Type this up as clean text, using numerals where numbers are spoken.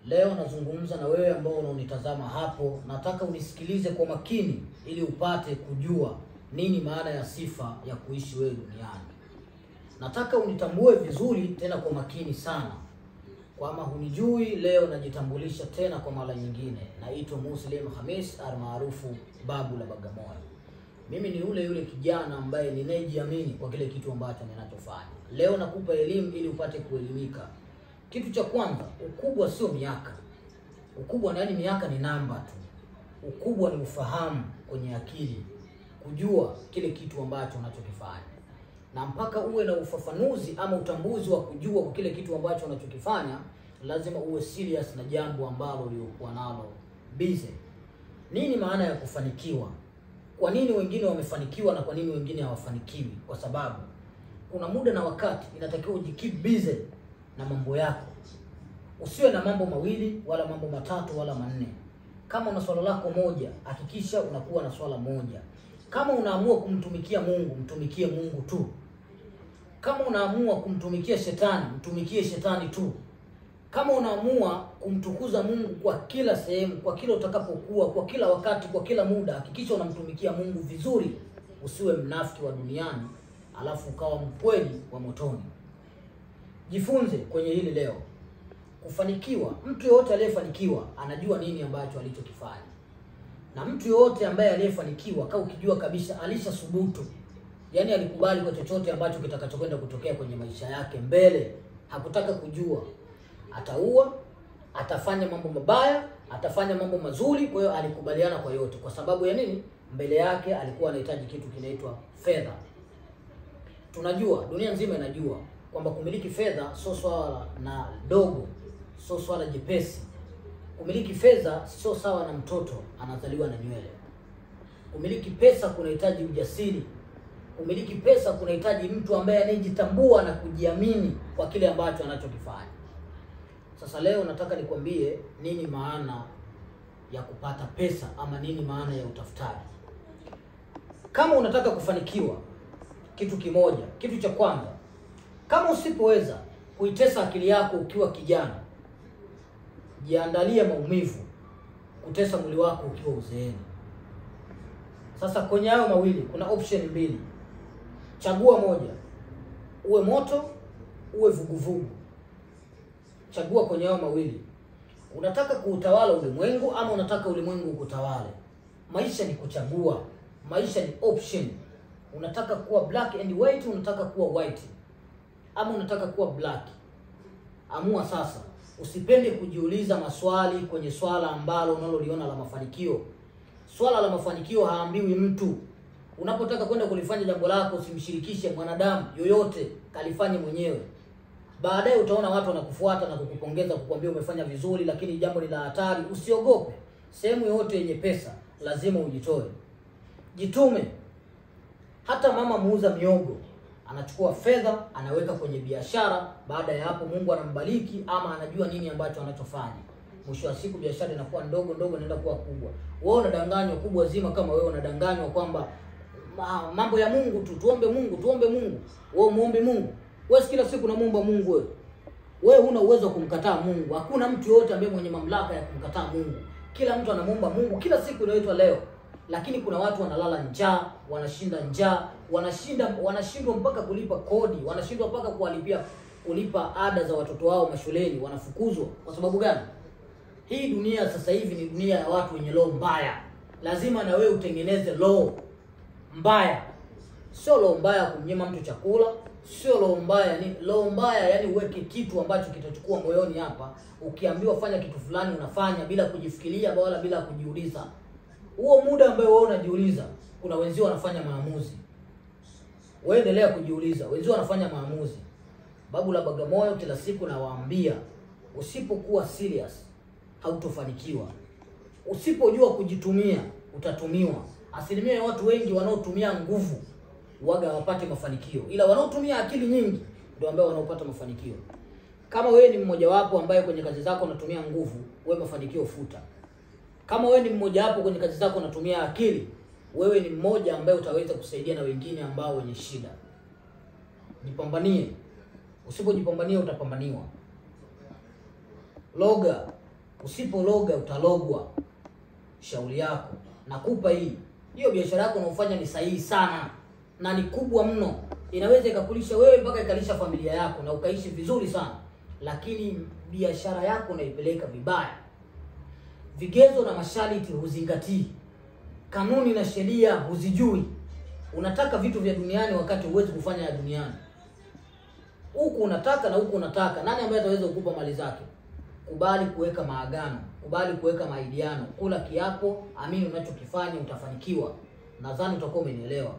Leo nazungumza na wewe ambao unaonitazama hapo. Nataka unisikilize kwa makini ili upate kujua nini maana ya sifa ya kuishi wewe duniani. Nataka unitambue vizuri tena kwa makini sana. Kama hunijui, leo najitambulisha tena kwa mara nyingine. Naitwa Muslim Hamis almaarufu Babu la Bagamoyo. Mimi ni yule yule kijana ambaye ninayejiamini kwa kile kitu ambacho ninachofanya. Leo nakupa elimu ili upate kuelimika. Kitu cha kwanza, ukubwa sio miaka. Ukubwa yaani miaka ni namba tu. Ukubwa ni ufahamu kwenye akili, kujua kile kitu ambacho unachokifanya. Na mpaka uwe na ufafanuzi ama utambuzi wa kujua kwa kile kitu ambacho unachokifanya, lazima uwe serious na jambo ambalo uliokuwa nalo busy. Nini maana ya kufanikiwa? Kwa nini wengine wamefanikiwa na kwa nini wengine hawafanikiwi? Kwa sababu kuna muda na wakati inatakiwa ujikeep busy na mambo yako. Usiwe na mambo mawili wala mambo matatu wala manne. Kama una swala lako moja, hakikisha unakuwa na swala moja. Kama unaamua kumtumikia Mungu, mtumikie Mungu tu. Kama unaamua kumtumikia shetani, mtumikie shetani tu. Kama unaamua kumtukuza Mungu kwa kila sehemu, kwa kila utakapokuwa, kwa kila wakati, kwa kila muda, hakikisha unamtumikia Mungu vizuri. Usiwe mnafiki wa duniani alafu ukawa mkweli wa motoni. Jifunze kwenye hili leo. Kufanikiwa, mtu yoyote aliyefanikiwa anajua nini ambacho alichokifanya. Na mtu yoyote ambaye aliyefanikiwa, kama ukijua kabisa alishasubutu, yaani alikubali kwa chochote ambacho kitakachokwenda kutokea kwenye maisha yake mbele, hakutaka kujua. Ataua, atafanya mambo mabaya, atafanya mambo mazuri, kwa hiyo alikubaliana kwa yote. Kwa sababu ya nini? Mbele yake alikuwa anahitaji kitu kinaitwa fedha. Tunajua, dunia nzima inajua kwamba kumiliki fedha sio swala na dogo, sio swala jepesi. Kumiliki fedha sio sawa na mtoto anazaliwa na nywele. Kumiliki pesa kunahitaji ujasiri. Kumiliki pesa kunahitaji mtu ambaye anayejitambua na kujiamini kwa kile ambacho anachokifanya. Sasa leo nataka nikwambie nini maana ya kupata pesa ama nini maana ya utafutaji. Kama unataka kufanikiwa, kitu kimoja, kitu cha kwanza, kama usipoweza kuitesa akili yako ukiwa kijana, jiandalie maumivu kutesa mwili wako ukiwa uzeeni. Sasa kwenye hayo mawili kuna option mbili. Chagua moja. Uwe moto, uwe vuguvugu. Chagua kwenye hayo mawili. Unataka kuutawala ulimwengu ama unataka ulimwengu ukutawale? Maisha ni kuchagua. Maisha ni option. Unataka kuwa black and white, unataka kuwa white, ama unataka kuwa black. Amua sasa. Usipende kujiuliza maswali kwenye swala ambalo unaloliona la mafanikio. Swala la mafanikio haambiwi mtu. Unapotaka kwenda kulifanya jambo lako, usimshirikishe mwanadamu yoyote, kalifanye mwenyewe. Baadaye utaona watu wanakufuata na kukupongeza, kukuambia umefanya vizuri, lakini jambo ni la hatari. Usiogope. Sehemu yoyote yenye pesa lazima ujitoe. Jitume. Hata mama muuza miogo anachukua fedha, anaweka kwenye biashara. Baada ya hapo Mungu anambariki ama anajua nini ambacho anachofanya. Mwisho wa siku biashara inakuwa ndogo ndogo inaenda kuwa kubwa. Wewe unadanganywa kubwa zima, kama wewe unadanganywa kwamba mambo ya Mungu tu, tuombe Mungu, tuombe Mungu. Wewe muombe Mungu. Wewe kila siku unamuomba Mungu wewe. Wewe huna uwezo wa kumkataa Mungu. Hakuna mtu yoyote ambaye mwenye mamlaka ya kumkataa Mungu. Kila mtu anamuomba Mungu kila siku inaitwa leo. Lakini kuna watu wanalala njaa, wanashinda njaa, wanashindwa mpaka kulipa kodi, wanashindwa mpaka kulipa ada za watoto wao mashuleni, wanafukuzwa. Kwa sababu gani? Hii dunia sasa hivi ni dunia ya watu wenye roho mbaya. Lazima na wewe utengeneze roho mbaya. Sio roho mbaya kumnyima mtu chakula, sio roho mbaya, ni roho mbaya yani uweke kitu ambacho kitachukua moyoni hapa. Ukiambiwa fanya kitu fulani unafanya bila kujifikiria wala bila kujiuliza. Huo muda ambao wewe unajiuliza, kuna wenzio wanafanya maamuzi. Wewe endelea kujiuliza, wenzio wanafanya maamuzi. Babu la Bagamoyo kila siku nawaambia, usipokuwa serious hautofanikiwa. Usipojua kujitumia utatumiwa. Asilimia ya watu wengi wanaotumia nguvu waga hawapati mafanikio, ila wanaotumia akili nyingi ndio ambao wanaopata mafanikio. Kama wewe ni mmoja wapo ambaye kwenye kazi zako unatumia nguvu, wewe mafanikio futa. Kama wewe ni mmoja wapo kwenye kazi zako unatumia akili, wewe ni mmoja ambaye utaweza kusaidia na wengine ambao wenye shida. Jipambanie. Usipojipambania utapambaniwa. Loga. Usipologa utalogwa. Shauri yako, nakupa hii. Hiyo biashara yako unaofanya ni sahihi sana na ni kubwa mno, inaweza ikakulisha wewe mpaka ikalisha familia yako na ukaishi vizuri sana, lakini biashara yako unaipeleka vibaya. Vigezo na masharti huzingatii, kanuni na sheria huzijui. Unataka vitu vya duniani wakati huwezi kufanya ya duniani. Huku unataka na huku unataka. Nani ambaye ataweza kukupa mali zake? Kubali kuweka maagano, kubali kuweka maidiano, kula kiapo, amini unachokifanya, utafanikiwa. Nadhani utakuwa umenielewa.